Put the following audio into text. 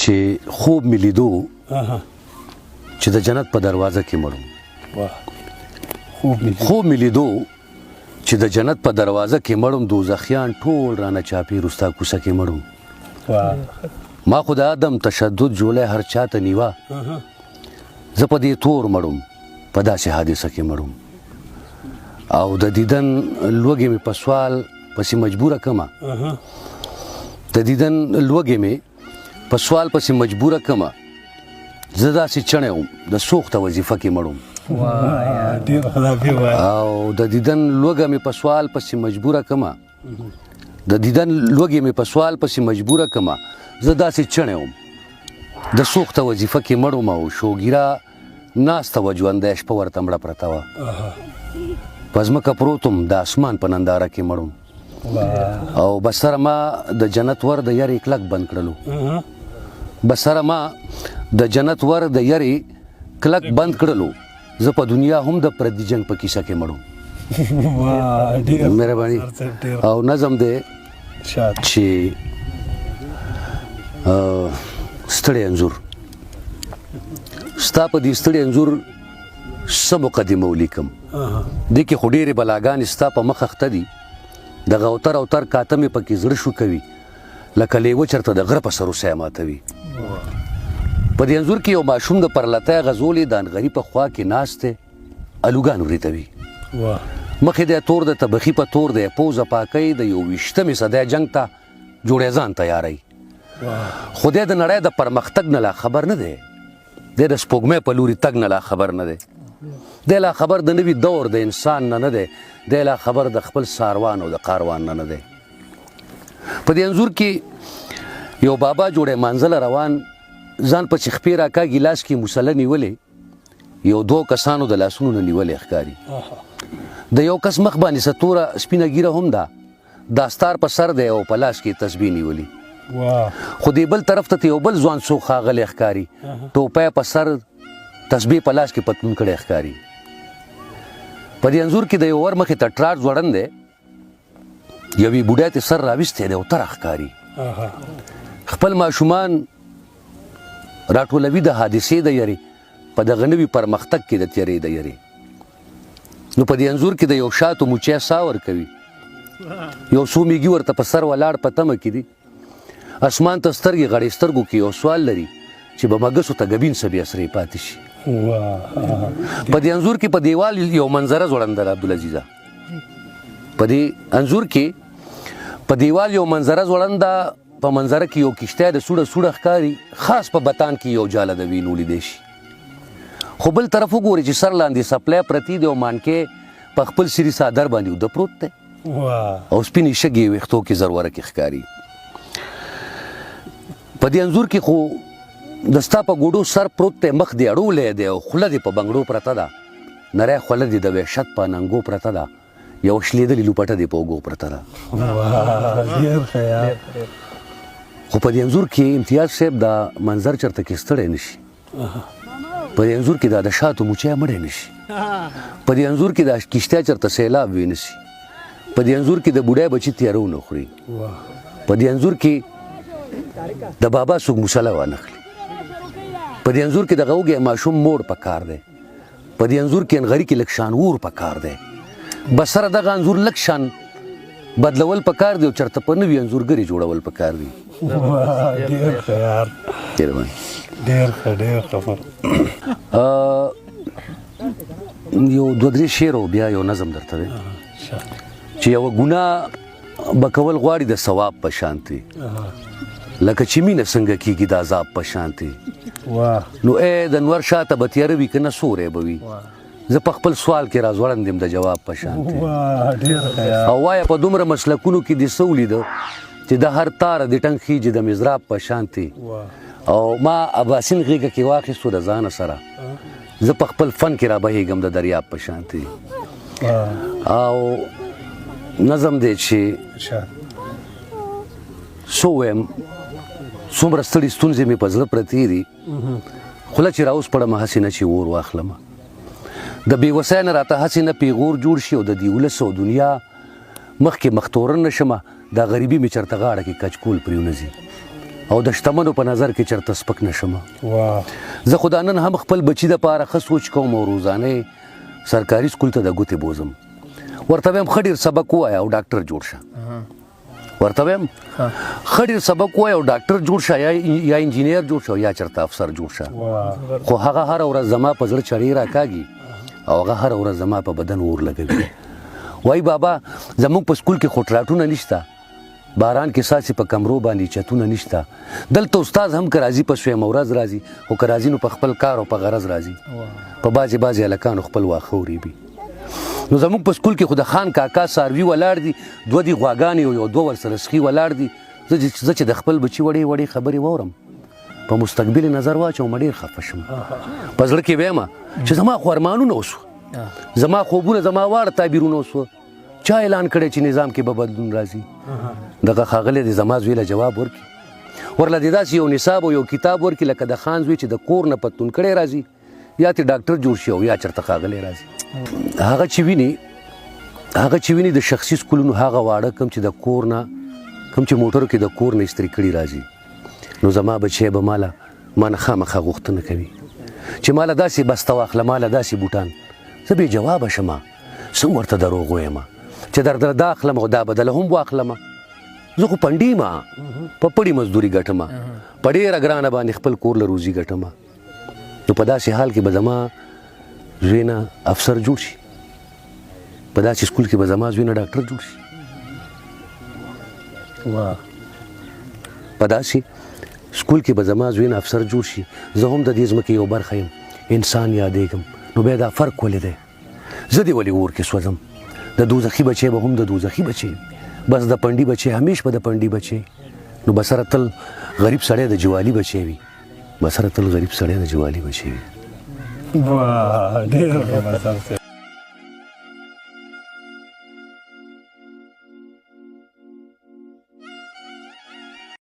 چې خوب مې لیدو چې د جنت په دروازه کې مړم. خوب مې لیدو چې د جنت په دروازه کې مړم، دوزخیان ټول رانه چاپېر ستا کوڅه کې مړم. ما خو د عدم تشدد جولی هر چاته نیوه، زه په دې تور مړم، په داسې حادثه کې مړم. او د دیدن لوږې مې په سوال پسې مجبوره کمه، د دیدن لوږې مې په سوال پسې مجبوره کمه، زه داسې چڼی وم د سوخته وظیفه کې مړم. او د دیدن لوږه مې په سوال پسې مجبوره کمه، د دیدن لوږې مې په سوال پسې مجبوره کمه، زه داسې چڼی وم د سوخته وظیفه کې مړم. او شوګیره ناسته وه ژوندی شپه ورته مړه پرته وه، په ځمکه پروت وم د اسمان په ننداره کې مړم. او بسره ما د جنت ور د یرې کلک بند کړلو، بسره ما د جنت ور د یرې کلک بند کړلو، زه په دنیا هم د پردي جنگ په کیسه کې مړم. مهرباني. او نظم دی چې ستړی انځور، ستا په دې ستړي انځور څه مقدمه ولیکم، دې کې خو ډېرې بلاګانې ستا په مخ اخته دي، د غوتر او تر کاته مې پکې زړه شو کوي، لکه لیوه چېرته د غره په سر وسیه ماتوي. په دې انځور کې یو ماشوم د پرلتۍ غځولې د انغري په خوا کې ناست دی، الوګان وریتوي، مخې دی تور د تبخي په تور دی، پوزه پاکوي، د 21مې صدۍ جنګ ته جوړې ځان تیاروي. خو دی د نړۍ د پرمختګ نه لا خبر نه دی، دی د سپوږمۍ په لوري تګ نه لا خبر نه دی، دی لا خبر د نوي دور د انسان نه نه دی، دی لا خبر د خپل ساروان او د قاروان نه نه دی. په دې انځور کې یو بابا جوړې منزله روان، ځان پسې خپې راکاږي، لاس کې مسله نیولې، یو دوو کسانو د لاسونو نه نیولې ښکاري. د یو کس مخ باندې څه توره سپینه ږیره هم ده، دستار په سر دی او په لاس کې تسبیح نیولې. خو دې بل طرف ته یو بل ځوان څوک ښاغلی ښکاري، ټوپی په سر، تسبیح په لاس کې پتلون کړی ښکاري. په دې انځور کې د یو ور مخې ته ټراټ ځوړند دی، یوې بوډۍ ته سر راویستی دی او تره ښکاري. خپل ماشومان راټولوي د حادثې د یرې، په دغه نوي پرمختګ کې د تیرې د یرې. نو په دې انځور کې د یو شاتو موچی سا ورکوي، یو څو میږي ورته په سر ولاړ په تمه کې دي، اسمان ته سترګې غړې سترګو کې یو سوال لري چې به مګسو ته ګبین څه بې اسرې پاتې شي. په دې انځور کې په دیوال یو منظره ځوړنده ده عبدالعزیزه، په دې انځور کې په دیوال یو منظره ځوړنده، په منظره کې یو کښتی د سوړه سوړه ښکاري، خاص په بتان کې یو جاله د وینو لیدی شي. خو بل طرف وګوري چې سر لاندې سپلی پرتی دی او مانکې په خپل سري څادر باندې اوده پروت دی او سپینې شګې یې ویښتو کې زروره کې ښکاري. په دې انځور کې خو د ستا په ګوډو سر پروت دی، مخ دې اړولی دی او خوله دې په بنګړو پرته ده، نری خوله دې د وحشت په اننګو پرته ده، یو شلېدلې لوپټه دې په اوږو پرته ده. خو په دې انځور کې امتیاز صاحب دا منظر چېرته کې ستړی نه شي، په دې انځور کې دا د شاتو موچی مړی نه شي، په دې انځور کې دا کښتۍ چېرته سیلاب وی نه شي، په دې انځور کې د بوډۍ بچي تیاره ونه خوري، په دې انځور کې د بابا څوک مسله وانخلي، په دې انځور کې دغه وږی ماشوم مور په کار دی، په دې انځور کې انغري کې لږ شان اور په کار دی. بس سره دغه انځور لږ شان بدلول په کار دی او چېرته په نوي انځورګري جوړول په کار دي. ډېر ښه یار، ډېر ښه، ډېر ښه. یو دوه درې شعر او بیا یو نظم درته دی چې یوه ګناه به کول غواړي د ثواب په شانتي، لکه چې مینه څنګه کېږي د عذاب په شانتي. نو ای د نور شاته به تیاره وي که نه سوری به وي، زه په خپل سوال کې راځوړند یم د جواب په شانتي. او وایه په دومره مسلکونو کې دې څه ولیده چې د هر تاره دې ټنګ خېږي د مضراب په شانتي. او ما اباسین غېږه کې واخیستو د ځانه سره، زه په خپل فن کې را بهېږم د دریاب په شانتي. او نظم دی چې څه ووایم، څومره ستړي ستونزې مې په زړه پرتې دي، خوله چې راوسپړم هسې نه چې اور واخلم، د بې وسۍ نه راته هسې نه پیغور جوړ شي او د دې ولس او دنیا مخکې مختورن نه شمه، دا غریبي مې چېرته غاړه کې کچکول پرې ونه ځي. او د شتمنو په نظر کې چرته سپک نشم. زه خو دا نن هم خپل بچي دپاره ښه سوچ کوم او روزانه سرکاري سکول ته د ګوتې بوزم. ورته وایم ښه ډېر سبق ووایه او ډاکټر جوړ شه. ورته وایم ښه ډېر سبق ووایه او ډاکټر جوړ شه، یا انجینیر جوړ شه، یا چېرته افسر جوړ شه. خو هغه هره ورځ زما په زړه چړې راکاږي او هغه هره ورځ زما په بدن اور لګوي. وایي بابا زموږ په سکول کې خو ټراټونه نشته، باران کې ساسې په کمرو باندې چتونه نشته، دلته استاد هم که راځي په سویمه ورځ راځي، خو که راځي نو په خپل کار او په غرض راځي، په بعضې بعضې هلکانو خپل واښه ورېبي. نو زموږ په سکول کې خو د خان کاکا څاروي ولاړ دي، دوه دي غواګانې او یو دوه ورسره سخي ولاړ دي. زه چې د خپل بچي وړې وړې خبرې واورم، په مستقبل نظر واچوم، ډېر خفه شم. په زړه کې وایم چې زما خو ارمانونه وسو، زما خوبونه، زما واړه تعبیرونه وسو. چا اعلان کړی چې نظام کې به بدلون راځي؟ دغه ښاغلی دې زما زوی له جواب ورکړي، ورله دې داسې یو نصاب او یو کتاب ورکړي لکه د خان زوی چې د کور نه پتون کړی راځي، یا ته ډاکټر جوړ شي او یا چېرته ښاغلی راځي. هغه چې ویني د شخصي سکولونو هغه واړه کوم چې د کور نه، کوم چې موټرو کې د کور نه استري کړي راځي، نو زما بچی به ماله ما نه خامخا غوښتنه کوي چې ماله داسې بسته واخله، ماله داسې بوټان. زه بې جوابه شم، څنګه ورته دروغ ووایم چې در دا اخلم او دا بدله هم واخلم؟ زه خو پنډي ما په پړي مزدوري ګټم، په ډېره ګرانه باندې خپل کور له روزي ګټم. نو په داسې حال کې به زما زوی نه افسر جوړ شي، په داسې سکول کې به زما زوی نه ډاکټر جوړ شي، په داسې سکول کې به زما زوی نه افسر جوړ شي. زه هم د دې ځمکې یو برخه یم، انسان یادېږم. نو بیا دا فرق ولې دی؟ زه دې ولې اور کې سوځم؟ د دوزخي بچی به هم د دوزخي بچی، بس د پنډي بچی همیش به د پنډي بچی. نو به سره تل غریب سړی د جوالي بچی وي، به سره تل غریب سړی د جوالي بچی وي. واه، ډېر ښه مطلب.